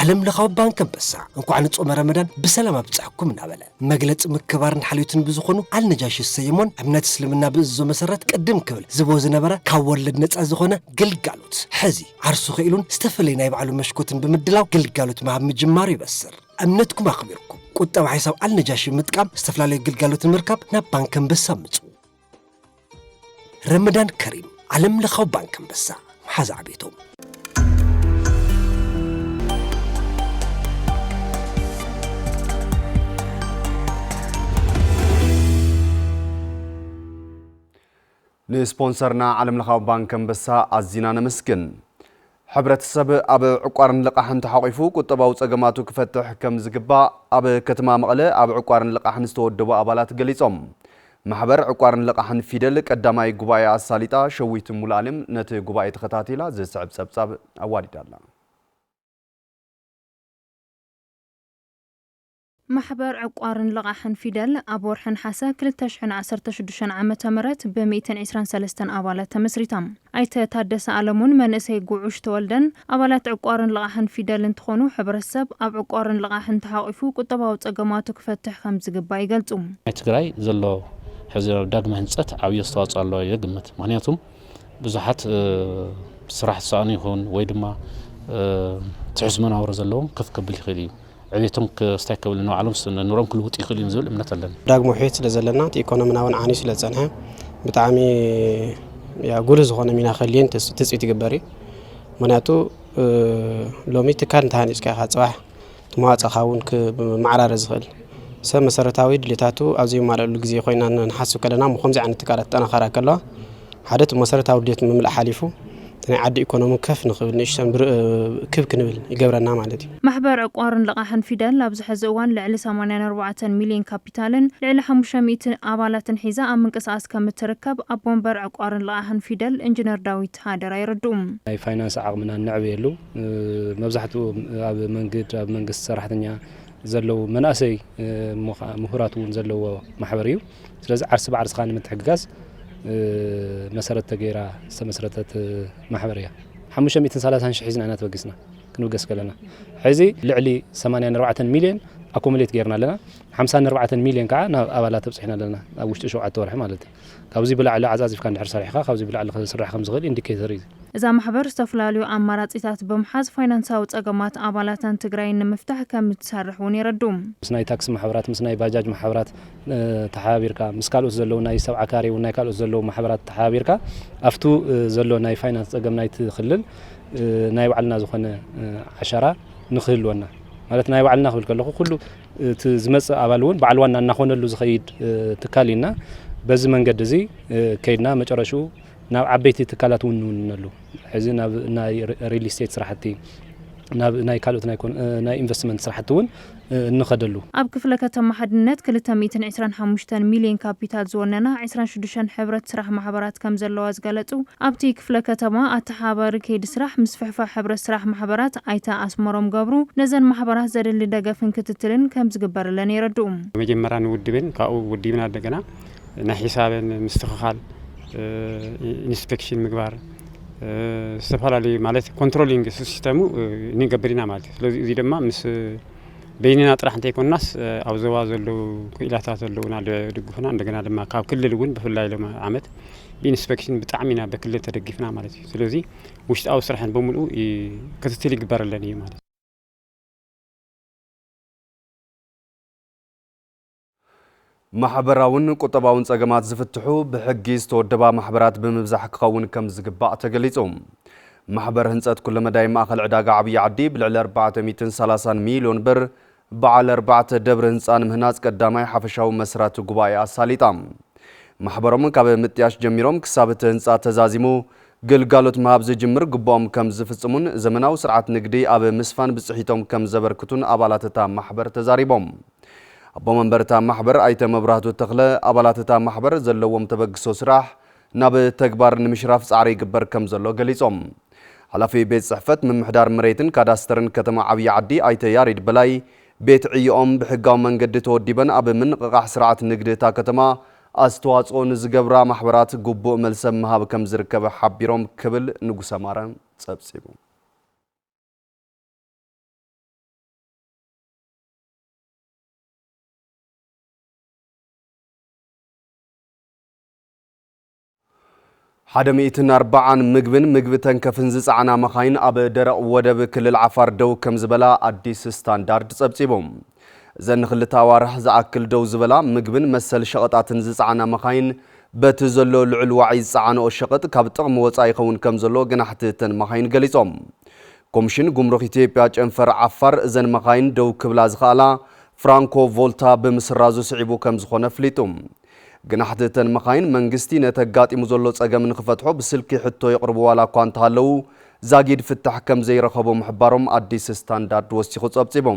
ዓለም ለኻዊ ባንክ ኣንበሳ እንኳዕ ንጾመ ረመዳን ብሰላም ኣብጽሐኩም እናበለ፣ መግለጺ ምክባርን ሓልዮትን ብዝኾኑ ኣልነጃሺ ዝሰየሞን እምነት እስልምና ብእዝዞ መሰረት ቅድም ክብል ዝቦ ዝነበረ ካብ ወለድ ነጻ ዝኾነ ግልጋሎት፣ ሕዚ ዓርሱ ኽኢሉን ዝተፈለየ ናይ ባዕሉ መሽኮትን ብምድላው ግልጋሎት ምሃብ ምጅማሩ ይበስር። እምነትኩም ኣኽቢርኩም ቁጠባ ሒሳብ ኣልነጃሺ ብምጥቃም ዝተፈላለዩ ግልጋሎት ንምርካብ ናብ ባንክ ኣንበሳ ምጹ። ረመዳን ከሪም፣ ዓለም ለኻዊ ባንክ ኣንበሳ፣ መሓዛ ዕቤቶም። ንስፖንሰርና ዓለም ለኻዊ ባንክ ኣንበሳ ኣዚና ነመስግን። ሕብረተሰብ ኣብ ዕቋርን ልቓሕን ተሓቒፉ ቁጠባዊ ጸገማቱ ክፈትሕ ከም ዝግባእ ኣብ ከተማ መቐለ ኣብ ዕቋርን ልቓሕን ዝተወደቡ ኣባላት ገሊጾም። ማሕበር ዕቋርን ልቓሕን ፊደል ቀዳማይ ጉባኤ ኣሳሊጣ ሸዊት ሙሉኣለም ነቲ ጉባኤ ተኸታቲላ ዝስዕብ ጸብጻብ ኣዋዲዳ ኣላ። ማሕበር ዕቋርን ልቓሕን ፊደል ኣብ ወርሒ ነሓሰ ክልተ ሽሕን ዓሰርተ ሽዱሽተን ዓመተ ምህረት ብምእትን ዕስራን ሰለስተን ኣባላት ተመስሪታ። ኣይተ ታደሰ ኣለሙን መንእሰይ ጉዑሽ ተወልደን ኣባላት ዕቋርን ልቓሕን ፊደል እንትኾኑ፣ ሕብረተሰብ ኣብ ዕቋርን ልቓሕን ተሓቒፉ ቁጠባዊ ጸገማቱ ክፈትሕ ከም ዝግባእ ይገልጹ። ናይ ትግራይ ዘሎ ሕዚ ዳግመ ህንፀት ዓብዪ ኣስተዋፅኦ ኣለዎ ኢለ ግምት። ምክንያቱም ብዙሓት፣ እ፣ ስራሕ ዝሰኣኑ ይኹን ወይ ድማ፣ እ፣ ትሕዝ መናብሮ ዘለዎም ከፍ ከብል ይኽእል እዩ። ዕቤቶም ክስታይ ከብል ንባዕሎም ስ-፣ ንሮም ክልውጡ ይኽእሉ እዮም ዝብል እምነት ኣለኒ። ዳግመ ውሕየት ስለ ዘለና፣ እቲ ኢኮኖሚና እውን ዓንዩ ስለ ዝጸንሐ፣ ብጣዕሚ፣ ያ፣ ጉልህ ዝኾነ ሚና ክህልየን ተስ-፣ ትጽቢት ይግበር እዩ። ምክንያቱ፣ እ፣ ሎሚ ትካል እንተሃኒጽካ ኢኻ ጽባሕ እቲ መዋጽእኻ እውን ክመዓራረ ዝኽእል። ሰብ መሰረታዊ ድሌታቱ ኣብ ዘይማልኣሉ ግዜ ኮይና ንሓስብ ከለና፣ እሞ ከምዚ ዓይነት ትካላት ጠናኸራ ከለዋ፣ ሓደ እቲ መሰረታዊ ድሌት ምምላእ ሓሊፉ፣ እቲ ናይ ዓዲ ኢኮኖሚ ከፍ ንኽብል፣ ንእሽተን ብር-፣ ክብ ክንብል ይገብረና ማለት እዩ። ማሕበር ዕቋርን ልቓሕን ፊደል ኣብዚ ሕዚ እዋን ልዕሊ ሰማንያን ኣርባዕተን ሚልዮን ካፒታልን ልዕሊ ሓሙሽተ ሚእቲ ኣባላትን ሒዛ ኣብ ምንቅስቓስ ከም እትርከብ ኣቦ ወንበር ዕቋርን ልቓሕን ፊደል ኢንጂነር ዳዊት ሃደራ የረድኡ። ናይ ፋይናንስ ዓቕምና እነዕብየሉ፣ እ፣ መብዛሕትኡ ኣብ መንግድ-፣ ኣብ መንግስቲ ሰራሕተኛ ዘለዉ መናእሰይ፣ እ፣ ምዃ-፣ ምሁራት እውን ዘለዎ ማሕበር እዩ። ስለዚ ዓርሲ ብዓርስኻ ንምትሕግጋዝ፣ እ፣ መሰረት ተገይራ ዝተመስረተት፣ እ፣ ማሕበር እያ። ሓሙሽተ ሚእትን ሰላሳን ሽሕ ሒዝና ኢና ተበጊስና ክንብገስ ከለና። ሕዚ ልዕሊ ሰማንያን ኣርባዕተን ሚልዮን ኣኮሙሌት ገይርና ኣለና። ሓምሳን ኣርባዕተን ሚልዮን ከዓ ናብ ኣባላት ኣብፂሕና ኣለና፣ ኣብ ውሽጢ ሸውዓተ ወርሒ ማለት እዩ። ካብዚ ብላዕሊ ዓፃፂፍካ እንድሕር ሰሪሕኻ፣ ካብዚ ብላዕሊ ክስራሕ ከም ዝኽእል ኢንዲኬተር እዩ። እዛ ማሕበር ዝተፈላለዩ ኣማራፂታት ብምሓዝ ፋይናንሳዊ ፀገማት ኣባላታን ትግራይን ንምፍታሕ ከም እትሰርሕ እውን የረድኡ። ምስ ናይ ታክሲ ማሕበራት፣ ምስ ናይ ባጃጅ ማሕበራት፣ እ፣ ተሓባቢርካ፣ ምስ ካልኦት ዘለዉ ናይ ሰብዓ ካሬ እውን ናይ ካልኦት ዘለዉ ማሕበራት ተሓባቢርካ፣ ኣብቱ፣ እ፣ ዘሎ ናይ ፋይናንስ ፀገም ናይቲ ክልል፣ እ፣ ናይ ባዕልና ዝኾነ፣ እ፣ ዓሻራ ንክህልወና፣ ማለት ናይ ባዕልና ክብል ከለኹ ኩሉ እቲ ዝመፅእ ኣባል እውን በዓል ዋና እናኾነሉ ዝኸይድ፣ እ፣ ትካል እዩና። በዚ መንገዲ እዚ፣ እ፣ ከይድና መጨረሽኡ ናብ ዓበይቲ ትካላት እውን ንውንነሉ። ሕዚ ናብ ናይ ሪ-፣ ሪል ስቴት ስራሕቲ፣ ናብ ናይ ካልኦት ናይ ኮን-፣ እ፣ ናይ ኢንቨስትመንት ስራሕቲ እውን፣ እ፣ እንኸደሉ። ኣብ ክፍለ ከተማ ሓድነት ክልተ ሚእትን ዕስራን ሓሙሽተን ሚልዮን ካፒታል ዝወነና ዕስራን ሽዱሽተን ሕብረት ስራሕ ማሕበራት ከም ዘለዋ ዝገለጹ ኣብቲ ክፍለ ከተማ ኣተሓባሪ ከይዲ ስራሕ ምስፍሕፋሕ ሕብረት ስራሕ ማሕበራት ኣይተ ኣስመሮም ገብሩ፣ ነዘን ማሕበራት ዘድሊ ደገፍን ክትትልን ከም ዝግበረለን የረድኡ። መጀመርያ ንውድብን ካብኡ ውዲብና እንደገና ናይ ሒሳብን ምስትኽኻል፣ እ፣ ኢንስፔክሽን ምግባር፣ እ፣ ዝተፈላለዩ ማለት ኮንትሮሊንግ ሲስተሙ፣ እ፣ ንገብር ኢና ማለት እዩ። ስለዚ እዚ ድማ ምስ በይንና ጥራሕ እንተይኮንናስ፣ እ፣ ኣብ ዞባ ዘለዉ ክኢላታት ዘለዉና ድግፉና፣ እንደገና ድማ ካብ ክልል እውን ብፍላይ ሎም ዓመት ብኢንስፔክሽን ብጣዕሚ ኢና በክልል ተደጊፍና ማለት እዩ። ስለዚ ውሽጣዊ ስራሕን በሙሉ ይ-፣ ክትትል ይግበረለን እዩ ማለት እዩ። ማሕበራውን ቁጠባውን ጸገማት ዝፍትሑ ብሕጊ ዝተወደባ ማሕበራት ብምብዛሕ ክኸውን ከም ዝግባእ ተገሊጹ። ማሕበር ህንጸት ኩለመዳይ ማእከል ዕዳጋ ዓብዪ ዓዲ ብልዕሊ ኣርባዕተ ሚእትን ሰላሳን ሚልዮን ብር በዓል ኣርባዕተ ደብሪ ህንጻ ንምህናጽ ቀዳማይ ሓፈሻዊ መስራቲ ጉባኤ ኣሳሊጣ። ማሕበሮም ካብ ምጥያሽ ጀሚሮም ክሳብ እቲ ህንጻ ተዛዚሙ ግልጋሎት ምሃብ ዝጅምር ግቡኦም ከም ዝፍጽሙን ዘመናዊ ስርዓት ንግዲ ኣብ ምስፋን ብጽሒቶም ከም ዘበርክቱን ኣባላት እታ ማሕበር ተዛሪቦም። ኣቦ መንበር እታ ማሕበር ኣይተ መብራህቱ ተኽለ፣ ኣባላት እታ ማሕበር ዘለዎም ተበግሶ ስራሕ ናብ ተግባር ንምሽራፍ ጻዕሪ ይግበር ከም ዘሎ ገሊጾም። ሓላፊ ቤት ጽሕፈት ምምሕዳር መሬትን ካዳስተርን ከተማ ዓብዪ ዓዲ ኣይተ ያሬድ በላይ፣ ቤት ዕዮኦም ብሕጋዊ መንገዲ ተወዲበን ኣብ ምንቕቓሕ ስርዓት ንግዲ እታ ከተማ ኣስተዋጽኦ ንዝገብራ ማሕበራት ግቡእ መልሰ ምሃብ ከም ዝርከብ ሓቢሮም ክብል ንጉሰ ማረ ጸብጺቡ። ሓደ ሚእትን ኣርባዓን ምግብን ምግቢ ተንከፍን ዝጸዓና መኻይን ኣብ ደረቕ ወደብ ክልል ዓፋር ደው ከም ዝበላ ኣዲስ ስታንዳርድ ጸብጺቡ። እዘን ንኽልተ ኣዋርሕ ዝኣክል ደው ዝበላ ምግብን መሰል ሸቐጣትን ዝጸዓና መኻይን በቲ ዘሎ ልዑል ዋዒ ዝጸዓንኦ ሸቐጥ ካብ ጥቕሚ ወጻኢ ይኸውን ከም ዘሎ ገናሕቲ እተን መኻይን ገሊጾም። ኮሚሽን ጉምሩክ ኢትዮጵያ ጨንፈር ዓፋር እዘን መኻይን ደው ክብላ ዝኸኣላ ፍራንኮ ቮልታ ብምስራዙ ስዒቡ ከም ዝኾነ ኣፍሊጡ። ገናሕቲ እተን መኻይን መንግስቲ ነቲ ኣጋጢሙ ዘሎ ጸገም ንኽፈትሖ ብስልኪ ሕቶ የቕርቡ ዋላ እኳ እንተሃለዉ ዛጊድ ፍታሕ ከም ዘይረኸቡ ምሕባሮም ኣዲስ ስታንዳርድ ወሲኹ ጸብጺቡ።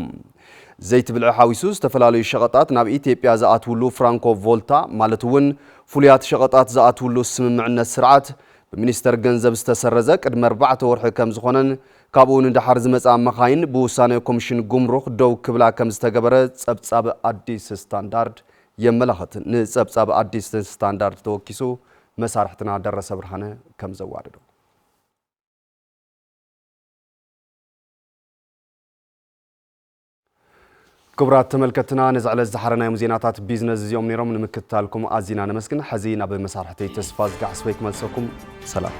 ዘይቲ ብልዒ ሓዊሱ ዝተፈላለዩ ሸቐጣት ናብ ኢትዮጵያ ዝኣትውሉ ፍራንኮ ቮልታ ማለት እውን ፍሉያት ሸቐጣት ዝኣትውሉ ስምምዕነት ስርዓት ብሚኒስተር ገንዘብ ዝተሰረዘ ቅድሚ ኣርባዕተ ወርሒ ከም ዝኾነን ካብኡ ንደሓር ዝመጽኣ መኻይን ብውሳነ ኮሚሽን ጉምሩክ ደው ክብላ ከም ዝተገበረ ጸብጻብ ኣዲስ ስታንዳርድ የመላኽት። ንጸብጻብ ኣዲስ ስታንዳርድ ተወኪሱ መሳርሕትና ደረሰ ብርሃነ ከም ዘዋደዶ። ክቡራት ተመልከትና፣ ነዚ ዕለት ዝሓረናዮም ዜናታት ቢዝነስ እዚኦም ነይሮም። ንምክትታልኩም ኣዚና ነመስግን። ሕዚ ናብ መሳርሕተይ ተስፋ ዝጋዕ ስበይ ክመልሰኩም። ሰላም።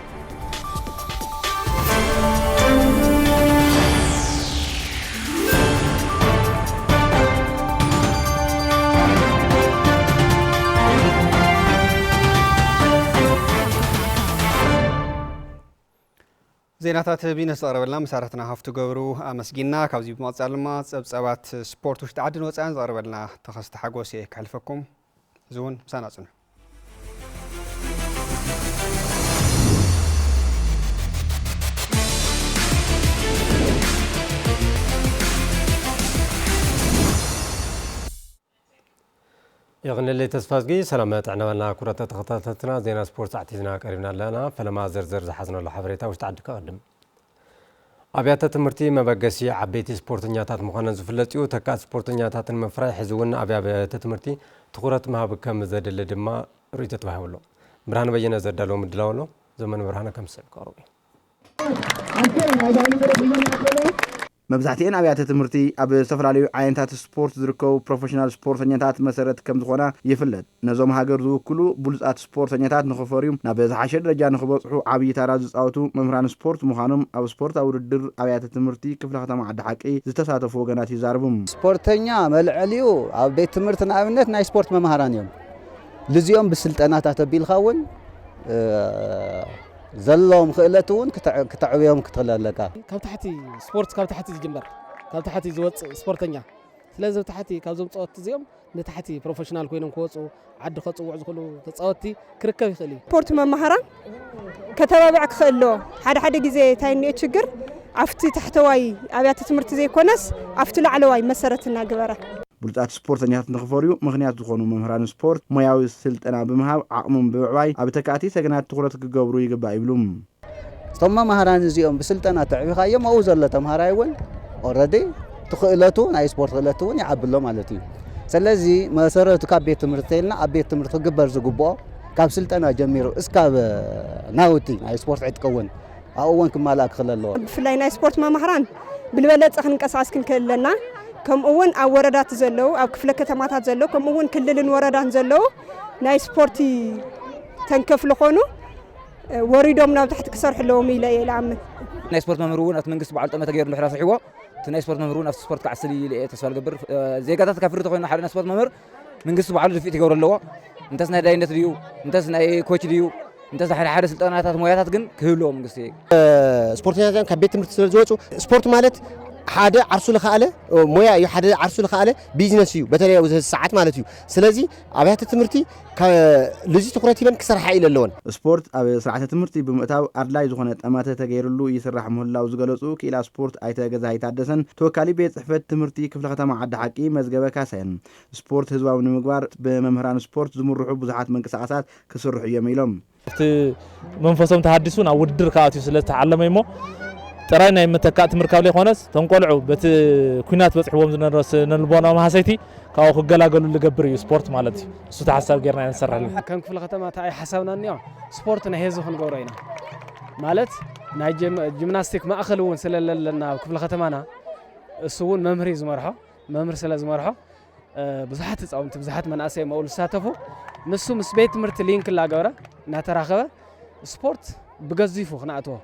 ዜናታት ቢዝነስ ዘቕረበልና መሳርሕትና ሃፍቱ ገብሩ ኣመስጊና። ካብዚ ብምቕጻል ድማ ጸብጻባት ስፖርት ውሽጢ ዓድን ወጻእን ዘቕረበልና ተኸስተ ሓጎስ እየ ከሕልፈኩም። እዚ እውን ምሳና ጽንሑ። የቕንለይ ተስፋዝጊ። ሰላም ጥዕና በልና ክቡራት ተኸታተልትና፣ ዜና ስፖርት ሰዓት ሒዝና ቀሪብና ኣለና። ፈለማ ዝርዝር ዝሓዝናሉ ሓበሬታ ውሽጢ ዓዲ ከቐድም። ኣብያተ ትምህርቲ መበገሲ ዓበይቲ ስፖርተኛታት ምዃነን ዝፍለጥ እዩ። ተካእቲ ስፖርተኛታት ንምፍራይ ሕዚ እውን ኣብ ኣብያተ ትምህርቲ ትኹረት ምሃብ ከም ዘድሊ ድማ ርእይቶ ተዋሂቡ ኣሎ። ብርሃን በየነ ዘዳለዎ ምድላው ኣሎ። ዘመን ብርሃነ ከም ዝስዕብ ክቐርብ እዩ። መብዛሕትኤን ኣብያተ ትምህርቲ ኣብ ዝተፈላለዩ ዓይነታት ስፖርት ዝርከቡ ፕሮፌሽናል ስፖርተኛታት መሰረት ከም ዝኾና ይፍለጥ። ነዞም ሃገር ዝውክሉ ብሉጻት ስፖርተኛታት ንኽፈርዩ ናብ ዝሓሸ ደረጃ ንኽበጽሑ ዓብዪ ታራ ዝጻወቱ መምህራን ስፖርት ምዃኖም ኣብ ስፖርታዊ ውድድር ኣብያተ ትምህርቲ ክፍለ ከተማ ዓዲ ሓቂ ዝተሳተፉ ወገናት ይዛረቡ። ስፖርተኛ መልዐሊኡ ኣብ ቤት ትምህርቲ ንኣብነት ናይ ስፖርት መምሃራን እዮም። ልዚኦም ብስልጠናታት ኣቢልካ እውን፣ እ፣ ዘለዎም ክእለት እውን ክተ-፣ ክተዕብዮም ክትኽእል ኣለካ። ካብ ታሕቲ፣ ስፖርት ካብ ታሕቲ ዝጅመር፣ ካብ ታሕቲ ዝወፅእ ስፖርተኛ ስለዚ ብታሕቲ ካብዞም ጸወትቲ እዚኦም ንታሕቲ ፕሮፌሽናል ኮይኖም ክወፁ፣ ዓዲ ከፅውዑ ዝኽእሉ ተፃወትቲ ክርከብ ይኽእል እዩ። ስፖርት መማህራን ከተባብዕ ክኽእል ኣለዎ። ሓደ ሓደ ግዜ እንታይ እኒኦ ችግር ኣብቲ ታሕተዋይ ኣብያተ ትምህርቲ ዘይኮነስ ኣብቲ ላዕለዋይ መሰረት እናገበረ። ብሉጻት ስፖርተኛታት ንኽፈርዩ ምኽንያት ዝኾኑ መምህራን ስፖርት ሞያዊ ስልጠና ብምሃብ ዓቕሞም ብምዕባይ ኣብ ተካእቲ ሰገናት ትኹረት ክገብሩ ይግባእ ይብሉ። እቶም መማህራን እዚኦም ብስልጠና ተዕቢኻዮም ኣብኡ ዘሎ ተምሃራይ እውን ኦረዲ ትኽእለቱ ናይ ስፖርት ክእለቱ እውን ይዓብሎ ማለት እዩ። ስለዚ መሰረቱ ካብ ቤት ትምህርቲ ተይልና ኣብ ቤት ትምህርቲ ክግበር ዝግብኦ ካብ ስልጠና ጀሚሩ እስካብ ናውቲ ናይ ስፖርት ዕጥቂ እውን ኣብኡ እውን ክማልኣ ክኽእል ኣለዎ። ብፍላይ ናይ ስፖርት መማህራን ብልበለፀ ክንቀሳቀስ ክንክእል ኣለና። ከምኡ እውን ኣብ ወረዳት ዘለዉ ኣብ ክፍለ ከተማታት ዘለዉ ከምኡ እውን ክልልን ወረዳን ዘለዉ ናይ ስፖርቲ ተንከፍ ዝኾኑ ወሪዶም ናብ ታሕቲ ክሰርሑ ኣለዎም ኢለ እየ ዝኣምን። ናይ ስፖርት መምህር እውን ኣብቲ መንግስቲ በዓል ጠመተ ገይሩ እንድሕር ኣስርሕዎ፣ እቲ ናይ ስፖርት መምህር እውን ኣብቲ ስፖርት ክዓስል እዩ ኢለ እየ ተስፋ ዝገብር። ዜጋታት ከፍሪ ተኮይኑ ሓደ ናይ ስፖርት መምህር መንግስቲ በዓሉ ድፊት ይገብሮ ኣለዎ። እንተስ ናይ ዳይነት ድዩ፣ እንተስ ናይ ኮች ድዩ፣ እንተስ ሓደ ሓደ ስልጠናታት ሞያታት ግን ክህልዎ መንግስቲ። ስፖርተኛታት ካብ ቤት ትምህርቲ ስለ ዝወፁ፣ ስፖርት ማለት ሓደ ዓርሱ ዝኸኣለ ሞያ እዩ፣ ሓደ ዓርሱ ዝኸኣለ ቢዝነስ እዩ፣ በተለይ ኣብዚ ሰዓት ማለት እዩ። ስለዚ ኣብያተ ትምህርቲ ልዚ ትኹረት ሂበን ክሰርሓ ኢለ ኣለወን። ስፖርት ኣብ ስርዓተ ትምህርቲ ብምእታው ኣድላይ ዝኾነ ጠመተ ተገይርሉ ይስራሕ ምህላው ዝገለፁ ክኢላ ስፖርት ኣይተ ገዛኢ ታደሰን ተወካሊ ቤት ፅሕፈት ትምህርቲ ክፍለ ከተማ ዓዲ ሓቂ መዝገበ ካሳየን ስፖርት ህዝባዊ ንምግባር ብመምህራን ስፖርት ዝምርሑ ብዙሓት ምንቅስቃሳት ክስርሑ እዮም ኢሎም። እቲ መንፈሶም ተሃዲሱ ናብ ውድድር ክኣትዩ ስለ ዝተዓለመ እሞ ጥራይ ናይ መተካእቲ ምርካብ ዘይኮነስ፣ እቶም ቆልዑ በቲ ኲናት በፅሕዎም ዝነበረ ስነ ልቦናዊ ማህሰይቲ ካብኡ ክገላገሉ ዝገብር እዩ ስፖርት ማለት እዩ። እሱ ተሓሳብ ጌርና ኢና ንሰርሐሉ። ከም ክፍለ ከተማ እንታይ ሓሳብና እኒኦ፣ ስፖርት ናይ ህዝቢ ክንገብሮ ኢና ማለት ናይ ጂም-፣ ጂምናስቲክ ማእኸል እውን ስለለለና ኣብ ክፍለ ከተማና እሱ እውን መምህር እዩ ዝመርሖ። መምህር ስለ ዝመርሖ ብዙሓት ህፃውንቲ ብዙሓት መናእሰይ መውል ዝሳተፉ ንሱ ምስ ቤት ትምህርቲ ሊንክ እናገበረ እናተራኸበ ስፖርት ብገዚፉ ክነእትዎ።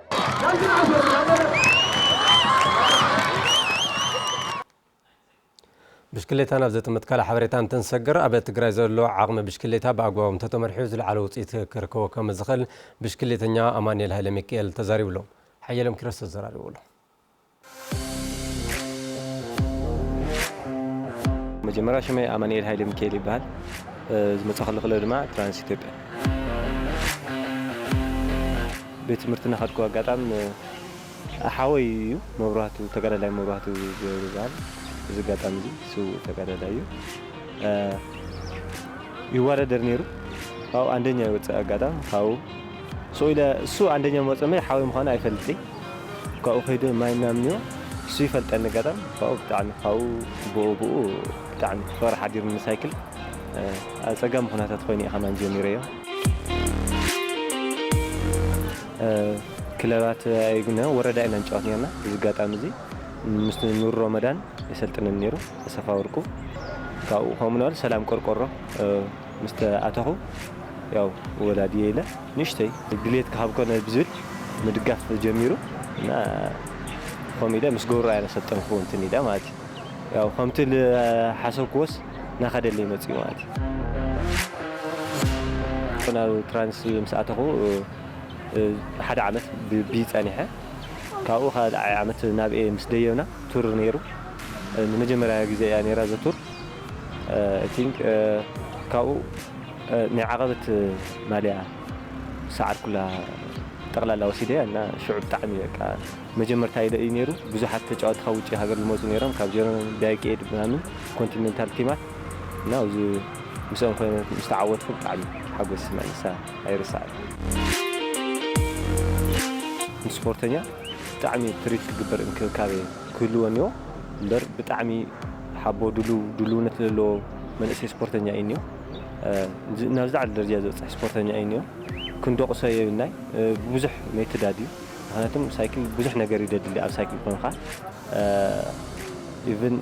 ብሽክሌታ ናብ ዘጥምት ካልእ ሓበሬታ እንትንሰግር፣ ኣብ ትግራይ ዘሎ ዓቕሚ ብሽክሌታ ብኣግባቡ እንተተመርሑ ዝለዓለ ውፅኢት ክርከቦ ከም ዝኽእል ብሽክሌተኛ ኣማኑኤል ሃይለ ሚካኤል ተዛሪቡ ኣሎ። ሓየሎም ኪሮስ ተዘራሪቡ ኣሎ። መጀመርያ ሽመይ ኣማኑኤል ሃይለ ሚካኤል ይበሃል። ዝመፃ ከለኹ ድማ ትራንስ ኢትዮጵያ። ቤት ትምህርቲ እናኸድኩ ኣጋጣሚ ሓወይ እዩ መብራህቱ፣ ተጋዳላይ መብራህቱ ገብሩ ይበሃል። እዚ ኣጋጣሚ እዚ ስዉእ ተጋዳላይ እዩ። ይወዳደር ነይሩ። ካብኡ ኣንደኛ ይወፅእ ኣጋጣሚ ካብኡ ስኡ ኢለ እሱ ኣንደኛ መወፅእ እምበር ሓወይ ምዃኑ ኣይፈልጥይ። ካብኡ ከይዱ ማይ ምናምን እዮ እሱ ይፈልጠኒ ኣጋጣሚ ካብኡ ብጣዕሚ ካብኡ ብኡ ብኡ ብጣዕሚ ፍቕሪ ሓዲሩኒ ንሳይክል። ኣብ ፀጋሚ ኩነታት ኮይኑ እዩ ከማን ጀሚረዮ። ክለባት ኣይግነ ወረዳ ኢና ንጫወት ነርና። እዚ ኣጋጣሚ እዚ ምስ ኑር ሮመዳን የሰልጥነኒ ነይሩ፣ ኣሰፋ ወርቁ። ካብኡ ከምኡ ነበረ ሰላም ቆርቆሮ ምስ ኣተኹ ያው ወላድየ ኢለ ንእሽተይ ድሌት ክሃብ ኮነ ብዝብል ምድጋፍ ጀሚሩ እና ከምኡ ኢለ ምስ ገብሩ ኣያ ነሰልጠንኩ እንትን ኢለ ማለት እዩ። ያው ከምቲ ዝሓሰብክዎስ ናኸደለይ መፅኡ ማለት እዩ። ናብ ትራንስ ምስ ኣተኹ ሓደ ዓመት ብቢ ፀኒሐ። ካብኡ ካልኣይ ዓመት ናብኤ ምስ ደየብና ቱር ነይሩ። ንመጀመርያ ግዜ እያ ነይራ እዛ ቱር። I think ካብኡ ናይ ዓቐበት ማልያ ሰዓርኩላ ጠቕላላ ወሲደያ እና ሽዑ ብጣዕሚ በቃ መጀመርታ ኢለ እዩ ነይሩ። ብዙሓት ተጫወትቲ ካብ ውጭ ሃገር ዝመፁ ነይሮም ካብ ጀርመን ዳይኬድ ምናምን ኮንቲኔንታል ቲማት እና ኣብዚ ምስኦም ኮይነ ምስ ተዓወትኩ ብጣዕሚ ሓጎስ ይስምዐኒ። ንሳ ኣይርስዓን። ንስፖርተኛ ብጣዕሚ ትሪት ክግበር እንክብካቤ ክህልዎ እኒኦ እምበር ብጣዕሚ ሓቦ ድሉው ድልውነት ዘለዎ መንእሰይ ስፖርተኛ እዩ እኒኦ። ናብ ዝለዓለ ደረጃ ዝበፅሕ ስፖርተኛ እዩ እኒኦ። ክንደቑሶ የብልናይ። ብዙሕ ሜትድ ኣድዩ ምኽንያቱም ሳይክል ብዙሕ ነገር እዩ ደድሊ ኣብ ሳይክል ኮንካ ኢቭን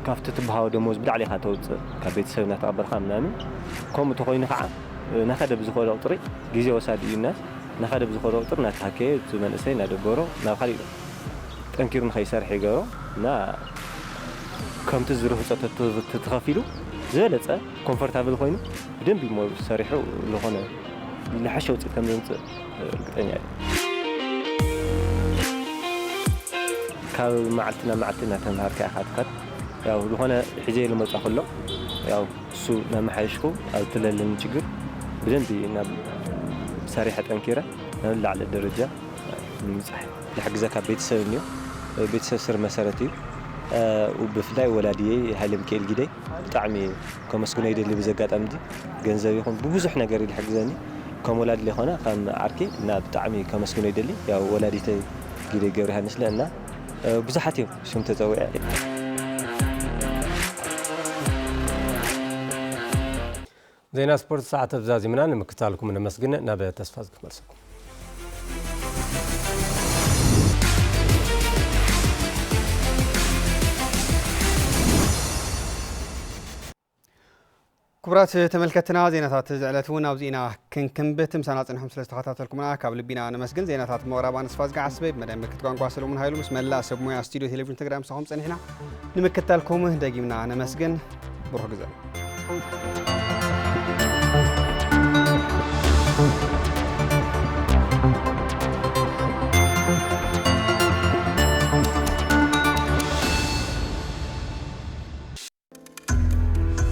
ካብቲ ትበሃቦ ደሞዝ ብላዕሊ ኢኻ ተውፅእ ካብ ቤተሰብ እናተቐበልካ ምናምን። ከምኡ ተኮይኑ ከዓ ናኸደ ብዝኸደ ቁፅሪ ግዜ ወሳዲ እዩ እናስ ናኸደ ብዝኸደ ቁፅሪ እናተሃከየ እቲ መንእሰይ እናደበሮ ናብ ካሊእ ጠንኪሩ ንኸይሰርሕ ይገብሮ እና ከምቲ ዝርህፆ ተተኸፊሉ ዝበለፀ ኮምፎርታብል ኮይኑ ብደንቢ ሞ ሰሪሑ ዝኾነ ዝሓሸ ውፅኢት ከም ዘምፅእ ርግጠኛ እየ። ካብ መዓልቲ ናብ መዓልቲ እናተምሃርካ ኢኻ ትኸድ። ያው ዝኾነ ሒዘ ልመጻ ከሎ ያው እሱ እናመሓየሽኩ ኣብ ትለለኒ ችግር ብደንቢ ናብ ሰሪሐ ጠንኪረ ናብ ላዕሊ ደረጃ ንምብጻሕ ዝሕግዘካ ቤተሰብ እንዮ። ቤተሰብ ስር መሰረት እዩ። ብፍላይ ወላድየይ ሃይለ ሚካኤል ጊደይ ብጣዕሚ ከመስግኖ ይደሊ። ብዚ ኣጋጣሚ እዚ ገንዘብ ይኹን ብብዙሕ ነገር እዩ ዝሕግዘኒ። ከም ወላዲ ለይኮነ ከም ዓርኪ እና ብጣዕሚ ከመስግኖ ይደሊ። ያው ወላዲተይ ጊደይ ገብረ ዮሃንስ ለ እና ብዙሓት እዮም ሽም ተፀዊዐ። ዜና ስፖርት ሰዓት ኣብዛዚምና ንምክታልኩም ነመስግን። ናብ ተስፋ ዝክመልሰኩም። ክቡራት ተመልከትና፣ ዜናታት እዚ ዕለት እውን ኣብዚ ኢና ክንክንብት። ምሳና ጽንሕኩም ስለ ዝተኸታተልኩምና ካብ ልቢና ነመስግን። ዜናታት ምቕራብ ኣንስፋ ዝገዓስበ፣ ብመደብ ምልክት ቋንቋ ሰለሙን ሃይሉ ምስ መላእ ሰብ ሞያ ስቱዲዮ ቴሌቪዥን ትግራይ ምሳኹም ጸኒሕና። ንምክትታልኩም ደጊምና ነመስግን። ብሩኽ ግዜ።